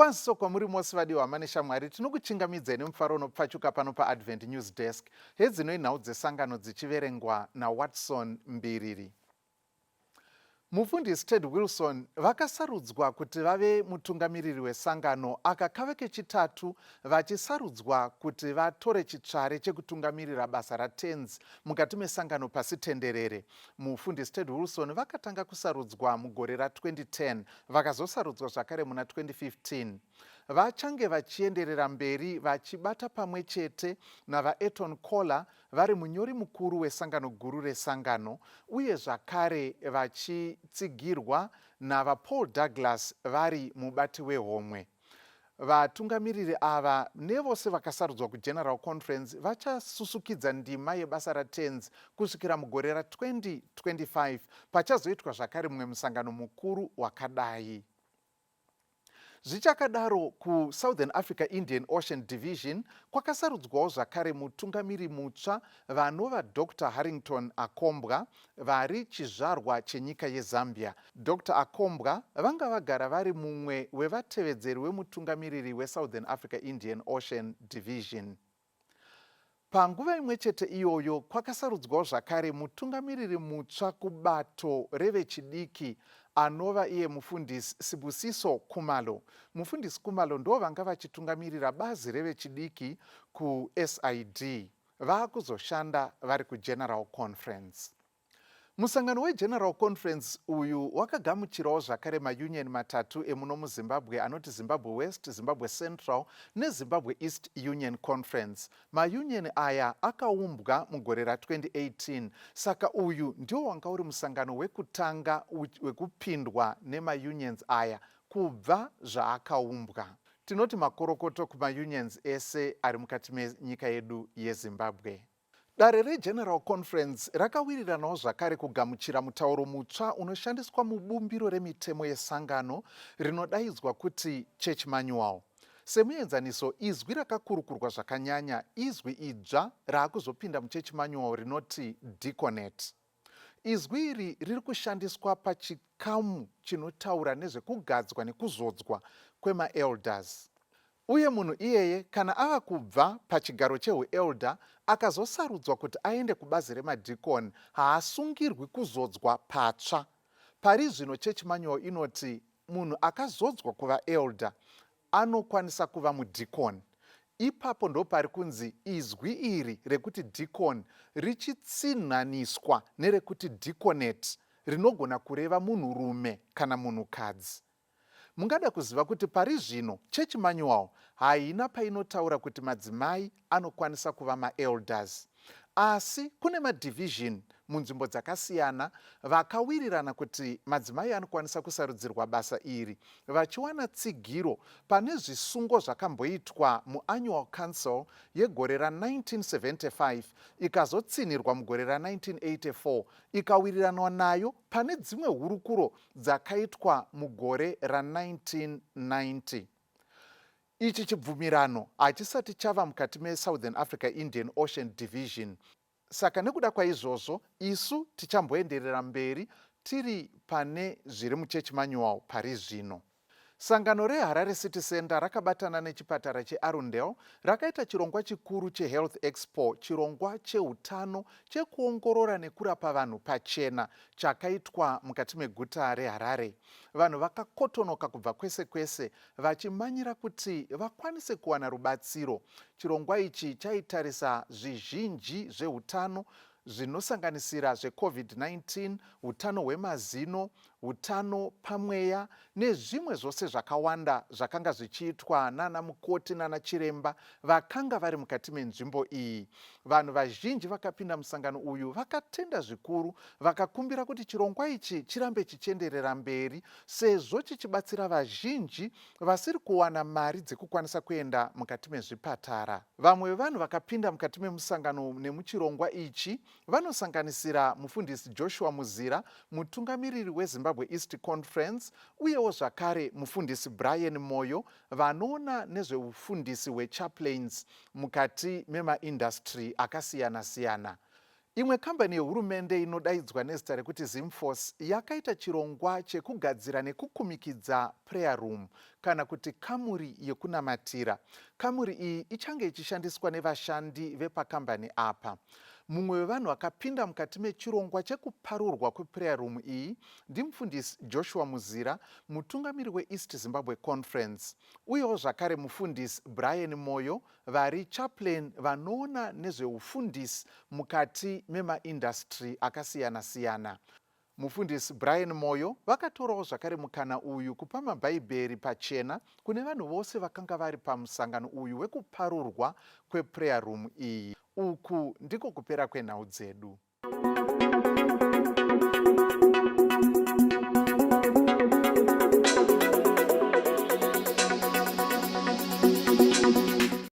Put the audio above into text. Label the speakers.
Speaker 1: Kwaziso kwamuri mose vadiwa hama neshamwari, tinokuchingamidzai nemufaro unopfachuka pano paAdvent News Desk. Hedzino inhau dzesangano dzichiverengwa naWatson Mbiriri. Mufundisi Ted Wilson vakasarudzwa kuti vave mutungamiriri wesangano aka kave kechitatu vachisarudzwa kuti vatore chitsvare chekutungamirira basa raTenzi mukati mesangano pasi tenderere. Mufundisi Ted Wilson vakatanga kusarudzwa mugore ra2010 vakazosarudzwa zvakare muna 2015. Vachange vachienderera mberi vachibata pamwe chete naVaEton Kohler vari munyori mukuru wesangano guru resangano uye zvakare vachitsigirwa naVaPaul Douglas vari mubati wehomwe. Vatungamiriri ava nevose vakasarudzwa kuGeneral Conference vachasusukidza ndima yebasa raTenzi kusvikira mugore ra2025 pachazoitwa zvakare mumwe musangano mukuru wakadai. Zvichakadaro, kuSouthern Africa Indian Ocean Division kwakasarudzwawo zvakare mutungamiri mutsva vanova Doctor Harrington Akombwa vari chizvarwa chenyika yeZambia. Doctor Akombwa vanga vagara vari mumwe wevatevedzeri wemutungamiriri weSouthern Africa Indian Ocean Division. Panguva imwe chete iyoyo kwakasarudzwawo zvakare mutungamiriri mutsva kubato revechidiki anova iye Mufundisi Sibusiso Khumalo. Mufundisi Khumalo ndivo vanga vachitungamirira bazi revechidiki kuSID. Vakuzoshanda vari kuGeneral Conference. Musangano weGeneral Conference uyu wakagamuchirawo zvakare maunion matatu emuno muZimbabwe anoti Zimbabwe West, Zimbabwe Central neZimbabwe East Union Conference. Maunion aya akaumbwa mugore ra2018 saka uyu ndiwo wanga uri musangano wekutanga wekupindwa nemaunions aya kubva zvaakaumbwa. Tinoti makorokoto kumaunions ese ari mukati menyika yedu yeZimbabwe. Dare reGeneral Conference rakawiriranawo zvakare kugamuchira mutauro mutsva unoshandiswa mubumbiro remitemo yesangano rinodaidzwa kuti Church Manual. Semuenzaniso, izwi rakakurukurwa zvakanyanya izwi idzva raakuzopinda muChurch Manual rinoti deaconate. Izwi iri riri kushandiswa pachikamu chinotaura nezvekugadzwa nekuzodzwa kwemaelders. Uye munhu iyeye kana ava kubva pachigaro chehuelder akazosarudzwa kuti aende kubazi remadhikoni haasungirwi kuzodzwa patsva. Pari zvino Church Manual inoti munhu akazodzwa kuva elder anokwanisa kuva mudhikoni. Ipapo ndopari kunzi izwi iri rekuti dhikoni richitsinhaniswa nerekuti deaconate rinogona kureva munhurume kana munhukadzi. Mungada kuziva kuti pari zvino Church Manual haina painotaura kuti madzimai anokwanisa kuva maelders. Asi kune madivision munzvimbo dzakasiyana vakawirirana kuti madzimai anokwanisa kusarudzirwa basa iri vachiwana tsigiro pane zvisungo zvakamboitwa muAnnual Council yegore ra1975 ikazotsinhirwa mugore ra1984 ikawiriranwa nayo pane dzimwe hurukuro dzakaitwa mugore ra1990. Ichi chibvumirano hachisati chava mukati meSouthern Africa Indian Ocean Division. Saka nekuda kwaizvozvo, isu tichamboenderera mberi tiri pane zviri muChurch Manual pari zvino. Sangano reHarare City Centre rakabatana nechipatara cheArundel rakaita chirongwa chikuru cheHealth Expo, chirongwa chehutano chekuongorora nekurapa vanhu pachena chakaitwa mukati meguta reHarare. Vanhu vakakotonoka kubva kwese kwese vachimanyira kuti vakwanise kuwana rubatsiro. Chirongwa ichi chaitarisa zvizhinji zvehutano zvinosanganisira zveCovid-19, utano hwemazino, utano pamweya nezvimwe zvose zvakawanda zvakanga zvichiitwa nana mukoti nana chiremba vakanga vari mukati menzvimbo iyi. Vanhu vazhinji vakapinda musangano uyu vakatenda zvikuru vakakumbira kuti chirongwa ichi chirambe chichienderera mberi sezvo chichibatsira vazhinji vasiri kuwana mari dzekukwanisa kuenda mukati mezvipatara. Vamwe vevanhu vakapinda mukati memusangano nemuchirongwa ichi vanosanganisira Mufundisi Joshua Muzira, mutungamiriri weZimbabwe East Conference, uyewo zvakare Mufundisi Brian Moyo vanoona nezveufundisi hwechaplains mukati memaindustry akasiyana-siyana. Imwe kambani yehurumende inodaidzwa nezita rekuti Zimforce yakaita chirongwa chekugadzira nekukumikidza prayer room kana kuti kamuri yekunamatira. Kamuri iyi ichange ichishandiswa nevashandi vepakambani apa. Mumwe wevanhu vakapinda mukati mechirongwa chekuparurwa kweprayer room iyi ndimufundisi Joshua Muzira, mutungamiri weEast Zimbabwe Conference, uyewo zvakare mufundisi Brian Moyo vari chaplain vanoona nezveufundisi mukati memaindastry akasiyana-siyana. Mufundisi Brian Moyo vakatorawo zvakare mukana uyu kupa mabhaibheri pachena kune vanhu vose vakanga vari pamusangano uyu wekuparurwa kweprayer room iyi. Uku ndiko kupera kwenhau dzedu.